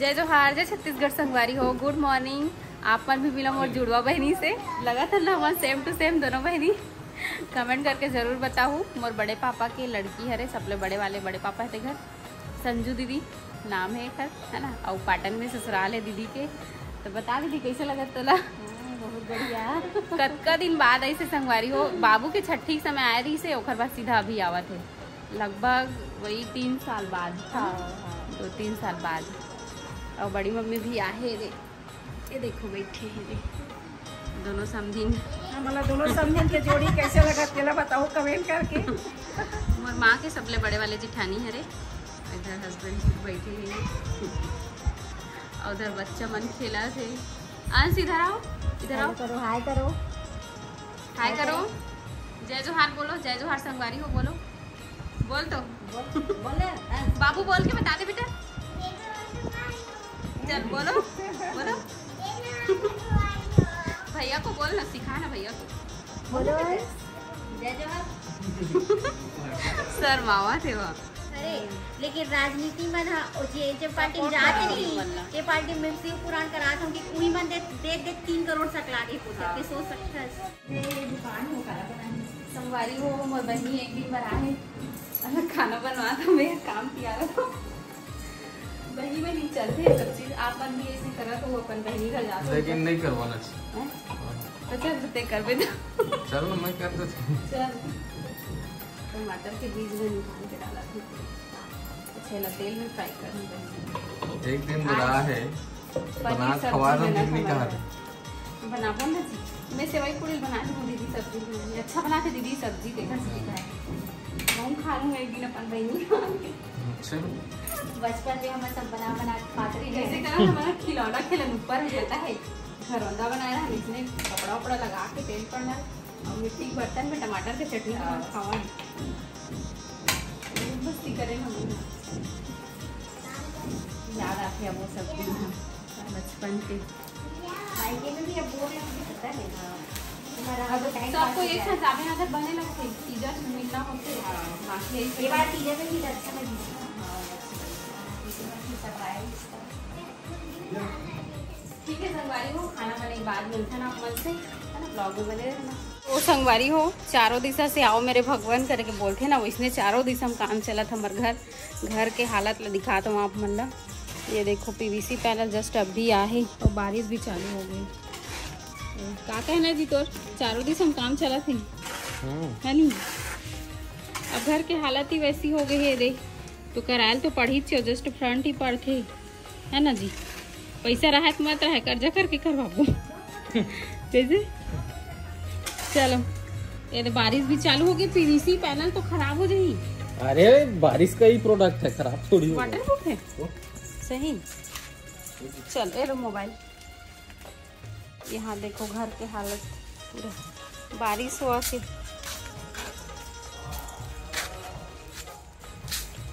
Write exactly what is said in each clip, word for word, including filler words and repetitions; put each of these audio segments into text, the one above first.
जय जोहार, जय छत्तीसगढ़ संगवारी हो। गुड मॉर्निंग। आप मन भी मिला मोर जुड़वा बहिनी से। लगत हे ना हमन सेम टू सेम दोनों बहिनी। कमेंट करके जरूर बताहू। मोर बड़े पापा के लड़की हरे, सबले बड़े वाले बड़े पापा हे घर, संजू दीदी नाम हे एकर, है ना, अउ पाटन में ससुराल हे दीदी के। तो बता दीदी, कैसे लगत तोला? हाँ, बहुत बढ़िया। कतका दिन बाद ऐसे संगवारी हो, बाबू के छठी समय आए रहिसे, ओकर बाद सीधा अभी आवत हे, लगभग वही तीन साल बाद, है ना? हाँ, हाँ। दो तीन साल बाद। और बड़ी मम्मी भी आहे रे, ये देखो बैठे हैं रे दोनों समधिन। हमला दोनों समधिन के जोड़ी कैसे लगा, तेला बताओ कमेंट करके। मोर माँ के सबले बड़े वाले जिठानी हरे, इधर हस्बैंड बैठे हैं और उधर बच्चा मन खेलत हे। अंश, इधर आओ, इधर आओ। करो, हाय करो। हाय करो। जय जोहार बोलो, जय जोहार संगवारी हो बोलो। बोल तो। बोल, बोले, अंश। बाबू बोल के बता दे बेटा। चल बोलो, बोलो। भैया को बोल ना, सिखा ना भैया को। बोलो, अंश। जय जोहार। शर्मावत हे वो। अरे, लेकिन राजनीति मन ह, ओ जे, जे पार्टी में support जात करत नहीं, हे, मन ला। जे पार्टी में शिव पुराण करात हूँ कि उही मन दे, दे, दे तीन करोड़ सकला दे पूजा हाँ। के सोच सकथस। ये दुकान हो, काला बनानी। संगवारी हो, मोर बहिनी एक दिन बर आहे, अलग खाना बनवा दो, मैं काम किया रहा। बहिनी, बहिनी चलते हैं सब चीज, आप मन भी ऐसे करत हो, अपन बहिनी घर जाते हो। लेकिन नहीं करवाना चाहिए। हैं? तो चल, ते करबे तो। चल ना, मैं कर देता हूँ। चल। टमाटर के बीज में निकाल के डाला था। अच्छा, ना तेल में फ्राई करना पड़ेगा। एक दिन आज बना है, पनीर बना सब्जी खवा दो, बना बिन्नी था कहा हमारा। था। बनाबो ना जी, मैं सेवई पूड़ी बना दूँ दीदी, सब्जी बनाई। अच्छा बना के दीदी सब्जी के घर से खाए। हम खा लूँ एक दिन अपन बहिनी। अच्छा। बचपन में हम सब बना बना के खाते रहे। जैसे करा हमारा खिलौना खेलन ऊपर हो जाता है, घरौंदा बनाए रहा, इसने कपड़ा उपड़ा लगा के तेल पड़ना है। और मिट्टी के बर्तन में टमाटर के चटनी बना हाँ। खावा है। मस्ती करे हम। याद आते हैं वो सब दिन, हाँ, बचपन के। मायके में भी अब वो है, मुझे पता है। हमारा अब time सबको pass हो एक जाए। साथ जावे अगर बने लगते, तीजा से मिलना होते। हाँ। बाकी यही ये बार तीजा में भी अच्छा लगी। हाँ, अच्छा लगी। ठीक है संगवारी हो, खाना बने के बाद मिलते हैं आप मन से, है ना, ब्लॉग में बने रहना। तो संगवारी हो, चारों दिशा से आओ मेरे भगवान करके बोलते ना, वैसने चारों दिशा में काम चलत हमर घर। घर के हालत ला दिखात हूँ आप मन ला। ये देखो पीवीसी पैनल जस्ट अभी आहे और बारिश भी चालू हो गई। का कहना है जी तोर? चारों दिशा में काम चलत है, हम्म। है नी? अब घर के हालत ही वैसी हो गई है, देख तो करायल तो पढ़ी छो, जस्ट फ्रंट ही पढ़थे, है ना जी? पैसा रहत मत रहे, कर्जा करके करवाबो। जैसे चलो, ये तो बारिश भी चालू हो गई, पीवीसी पैनल तो खराब हो जाई। अरे बारिश का ही प्रोडक्ट है, खराब थोड़ी होगा। वाटरप्रूफ है। तो? सही। चल, ये लो मोबाइल। यहाँ देखो घर के हालत पूरा बारिश हुआ के।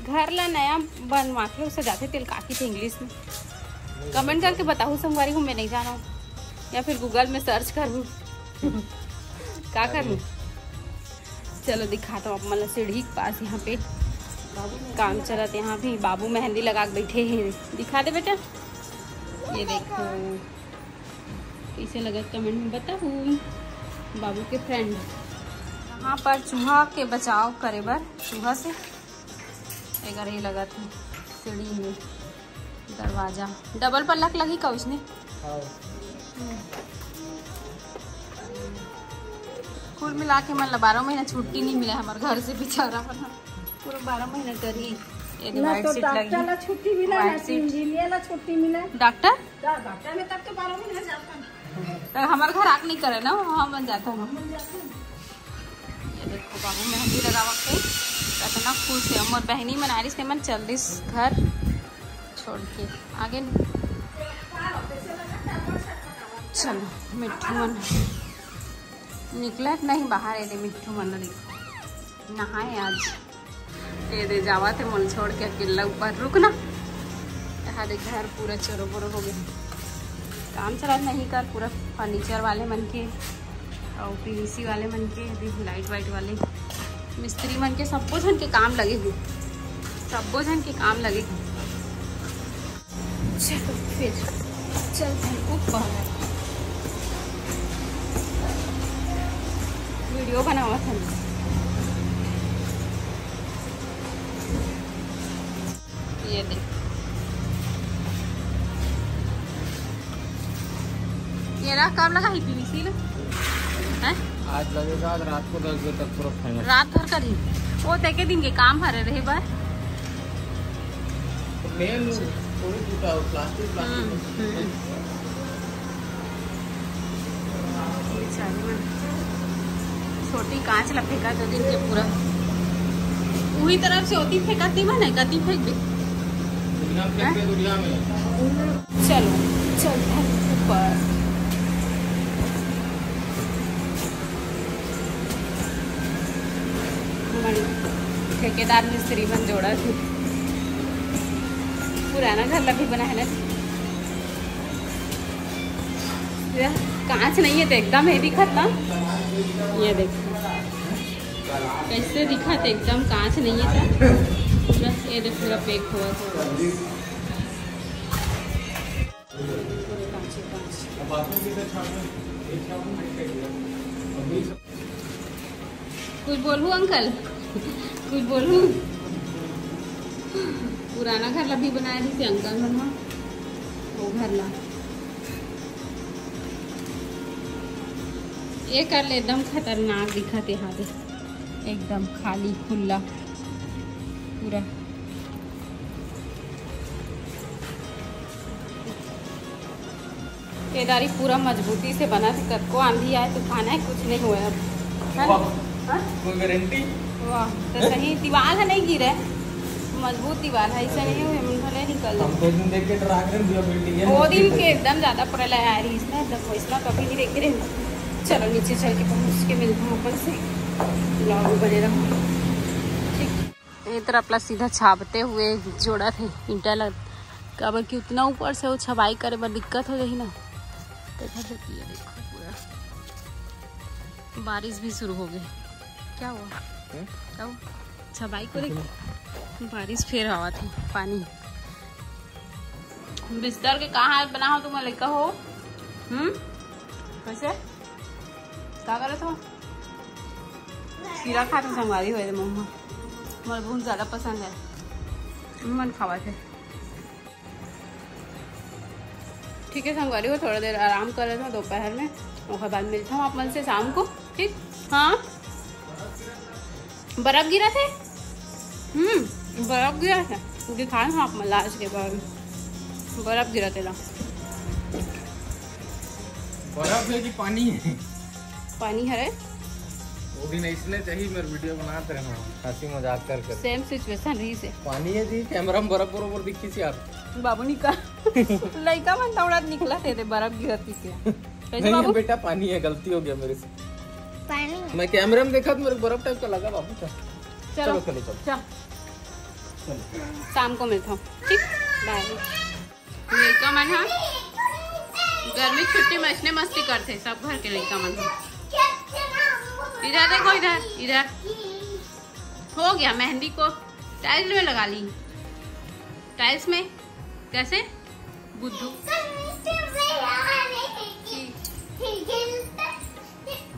घर ला नया बनवाथे, उसे जाथे तेल काकी थे इंग्लिश में। कमेंट करके बताहू संगवारी हो, मैं नहीं जाना हूँ, या फिर गूगल में सर्च करूँ। का करूँ? चलो दिखाता हूँ आप मन ला सीढ़ी के पास, यहाँ पे काम चलत, यहाँ भी बाबू मेहंदी लगा के बैठे हैं। दिखा दे बेटा, ये देखो कैसे लगत कमेंट में बताहू। बाबू के फ्रेंड यहाँ पर चूहा के बचाव करे बर, चूहा से एकर ये लगत है सीढ़ी में दरवाजा। डबल पल्ला के लगी का उसने? हाँ। कुल मिला के मन ला बारह महीना छुट्टी नहीं मिला हमारे घर से बेचारा मन। पूरा बारह महीना करी। ये ना white तो sheet लगी। डॉक्टर ला छुट्टी मिला, ना white sheet। इंजीनियर ला छुट्टी मिला। डॉक्टर? डॉक्टर में तब तो बारह महीना जाता। तो हमारे घर आके नहीं करे ना, हम बन जाता है। ये देखो बाबू मेहंदी लगावा के कितना खुश है। मोर बहनी मन आरिस ते मन चल दिस घर छोड़ के आगे। चलो मिट्ठू मन निकलत नहीं बाहर, ये दे मिट्ठू मन देखो नहाए आज। ये दे जावा थे मोल छोड़ के अकेला ऊपर रुकना। यहाँ देख घर पूरा चरो बोरो हो गया, काम चला नहीं कर पूरा फर्नीचर वाले मन के और पीवीसी वाले मन के, देख लाइट वाइट वाले मिस्त्री मन के, सबो झन के काम लगे हुए, सबो झन के काम लगे हुए। चलो फिर चलते हैं ऊपर, वीडियो बनावत हन। ये देख, ये रहा, कब लगा ही पीवीसी ना? हैं? आज लगेगा, आज रात को दस बजे तक पूरा फाइनल। रात भर का दिन, वो तेके दिन के काम हरे रहे बार। मेन थोड़ी टूटा हो, प्लास्टिक, प्लास्टिक। हम्म, हम्म। ये चालू है। छोटी कांच ला फेंका दो दिन के पूरा। वही तरफ से होती फेंकाती बने, कती फेंक दे। दुनिया में फेंक दे, दुनिया में। चलो, चलते हैं ऊपर। मन ठेकेदार मिस्त्री मन जोड़ा थे। पुराना घर ला भी बनाए ना। ये कांच नहीं है तो एकदम ये दिखत ना। ये देखो कैसे दिखत, एकदम कांच नहीं है था। पूरा ये देख, पूरा पैक हुआ था। पूरे कांच ही कांच। कुछ बोलू अंकल, कुछ बोलू। पुराना घर ला भी बनाए रहिसे अंकल मन ह, वो घर ला। ये कर ले, एकदम खतरनाक दिखत हे, हां दे, एकदम खाली खुला पूरा। केदारी पूरा मजबूती से बना थे, कतको आंधी आए, तूफान आए, कुछ नहीं हुआ अब, है ना? वाह। हाँ? कोई गारंटी? वाह, तो सही दीवार है, नहीं गिरे, मजबूत दीवार है, ऐसा नहीं हुए, मन भले निकल हम जाए। दो दिन देख के डरा गए, पूरा बिल्डिंग है। वो दिन के एकदम ज्यादा प्रलय आ रही इसमें, एकदम वैसना कभी नहीं देखे रहे। चलो नीचे चल के पहुंच के मिलते हैं ऊपर से, ब्लॉग में बने रहो। ठीक, ये तरफ ला सीधा छापते हुए जोड़ा थे ईंटा ला, काबर कि उतना ऊपर से वो छबाई करे बर दिक्कत हो जाही ना। देखा जाती है, देखो पूरा बारिश भी शुरू हो गई। क्या हुआ? हम्म? क्या हुआ? छबाई को देख, बारिश फिर आवा थी, पानी। बिस्तर के कहाँ हाल बना हो तुम लड़का हो? हम्म, कैसे, क्या करे तो? खीरा खाते संगवारी हुए मम्मा, मोर बहुत ज्यादा पसंद है, मन खावा थे। ठीक है संगवारी हो, थोड़ा देर आराम कर लेता हूँ दोपहर में, ओकर बाद मिलता हूँ आप मन से शाम को। ठीक, हाँ, बर्फ गिरा थे, हम्म, बर्फ गिरा था, दिखाए हूँ आप मन ला आज के बाद बर्फ गिरा थे ला। बर्फ है कि पानी है? पानी हरे। वो दिन ऐसने चाहिए मेरे वीडियो बनाते रहना, हंसी मजाक कर कर। सेम सिचुएशन रही से। पानी है जी, कैमरा में बर्फ बरोबर दिखी से यार। बाबू निका लइका मन दौड़त निकला थे, रे बर्फ गिरती के। कैसे नहीं बाबू? बेटा, पानी है, गलती हो गया मेरे से। पानी है। मैं कैमरा में देखा तो मेरे को बर्फ टाइप का लगा बाबू का। चलो। चलो, चलो, चलो। चल। चलो। शाम को मिलता हूँ, ठीक, बाय। लइका मन ह गर्मी छुट्टी में अइसने मस्ती करथे सब घर के लइका मन ह। इधर देखो, इधर, इधर हो गया मेहंदी को टाइल्स में लगा ली। टाइल्स में कैसे? बुद्धू।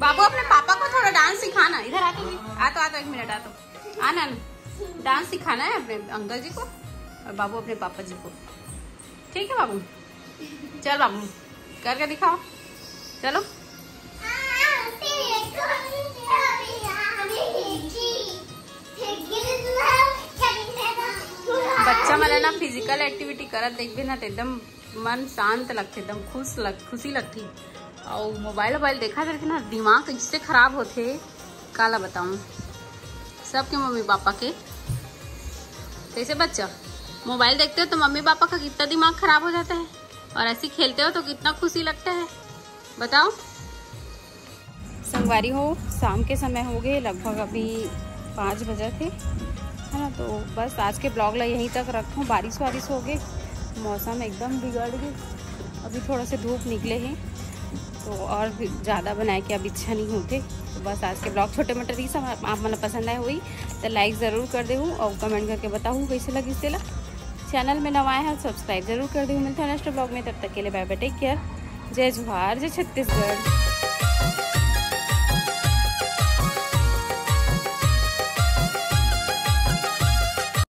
बाबू, अपने पापा को थोड़ा डांस सिखाना। इधर आ तो, आ तो, आ तो, एक मिनट आ तो, आना ना। डांस सिखाना है अपने अंकल जी को और बाबू अपने पापा जी को। ठीक है बाबू, चल बाबू, करके दिखाओ, चलो। बच्चा मन ना फिजिकल एक्टिविटी करत देखबे ना, तो एकदम मन शांत लगथे, एकदम खुश लग, खुशी लगथे। और मोबाइल वोबाइल देखा करके ना दिमाग इससे खराब होथे, काला बताऊं, सबके मम्मी पापा के। कैसे बच्चा, मोबाइल देखते हो तो मम्मी पापा का कितना दिमाग खराब हो जाता है, और ऐसे खेलते हो तो कितना खुशी लगता है, बताओ। संगवारी हो, शाम के समय हो गए, लगभग अभी पाँच बजे थे, है ना। तो बस आज के ब्लॉग ला यहीं तक रखूँ। बारिश वारिश हो गई, मौसम एकदम बिगड़ गई, अभी थोड़ा से धूप निकले हैं, तो और भी ज़्यादा बनाए के अब इच्छा नहीं होते। तो बस आज के ब्लॉग छोटे मोटे रही सब, आप मन पसंद आए हुई तो लाइक ज़रूर कर देहू और कमेंट करके बताहू कैसे लगी तेला। चैनल में नवा आए हो, सब्सक्राइब जरूर कर दियो। मिलते हैं नेक्स्ट ब्लॉग में, तब तक के लिए बाय बाय, टेक केयर, जय जोहार, जय छत्तीसगढ़।